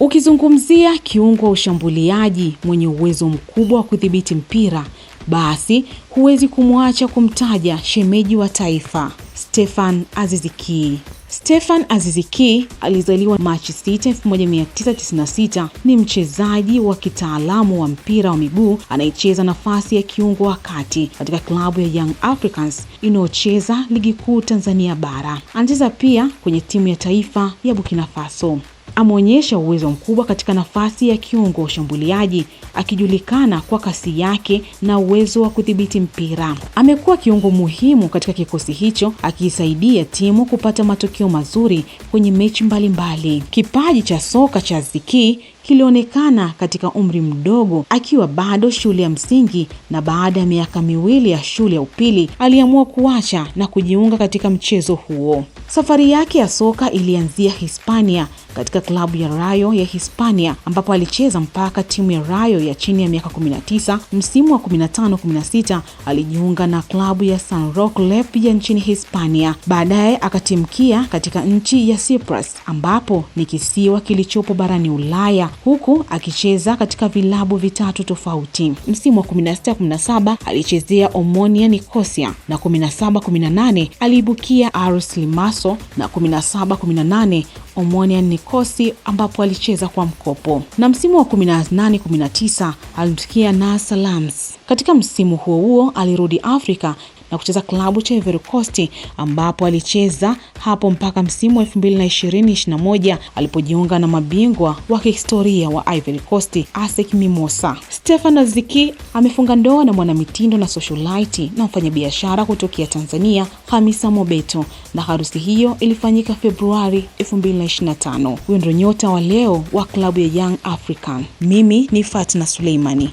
Ukizungumzia kiungo wa ushambuliaji mwenye uwezo mkubwa wa kudhibiti mpira, basi huwezi kumwacha kumtaja shemeji wa taifa, Stephane Aziz Ki. Stephane Aziz Ki alizaliwa Machi 6, 1996, ni mchezaji wa kitaalamu wa mpira wa miguu anayecheza nafasi ya kiungo wa kati katika klabu ya Young Africans inayocheza Ligi Kuu Tanzania Bara. Anacheza pia kwenye timu ya taifa ya Burkina Faso. Ameonyesha uwezo mkubwa katika nafasi ya kiungo ushambuliaji, akijulikana kwa kasi yake na uwezo wa kudhibiti mpira. Amekuwa kiungo muhimu katika kikosi hicho, akiisaidia timu kupata matokeo mazuri kwenye mechi mbalimbali. Kipaji cha soka cha Aziz Ki kilionekana katika umri mdogo, akiwa bado shule ya msingi, na baada ya miaka 2 ya shule ya upili aliamua kuacha na kujiunga katika mchezo huo. Safari yake ya soka ilianzia Hispania katika klabu ya Rayo ya Hispania, ambapo alicheza mpaka timu ya Rayo ya chini ya miaka 19. Msimu wa 15-16 alijiunga na klabu ya San Roque Lep ya nchini Hispania. Baadaye akatimkia katika nchi ya Cyprus, ambapo ni kisiwa kilichopo barani Ulaya, huku akicheza katika vilabu vitatu tofauti. Msimu wa 16-17 alichezea Omonia Nicosia, na 17-18 aliibukia Aris Limassol, na 17-18 Omonia Nicosia ambapo alicheza kwa mkopo. Na msimu wa 18-19 alimtukia Nasr Lams. Katika msimu huo huo alirudi Afrika na kucheza klabu cha Ivory Coast, ambapo alicheza hapo mpaka msimu wa 2020-2021 alipojiunga na mabingwa wa kihistoria wa Ivory Coast ASEC Mimosa. Stephane Aziz Ki amefunga ndoa na mwanamitindo na socialite na mfanyabiashara kutokea Tanzania Hamisa Mobeto, na harusi hiyo ilifanyika Februari 2025. Huyo ndio nyota wa leo wa klabu ya Young African. Mimi ni Fatna Suleimani.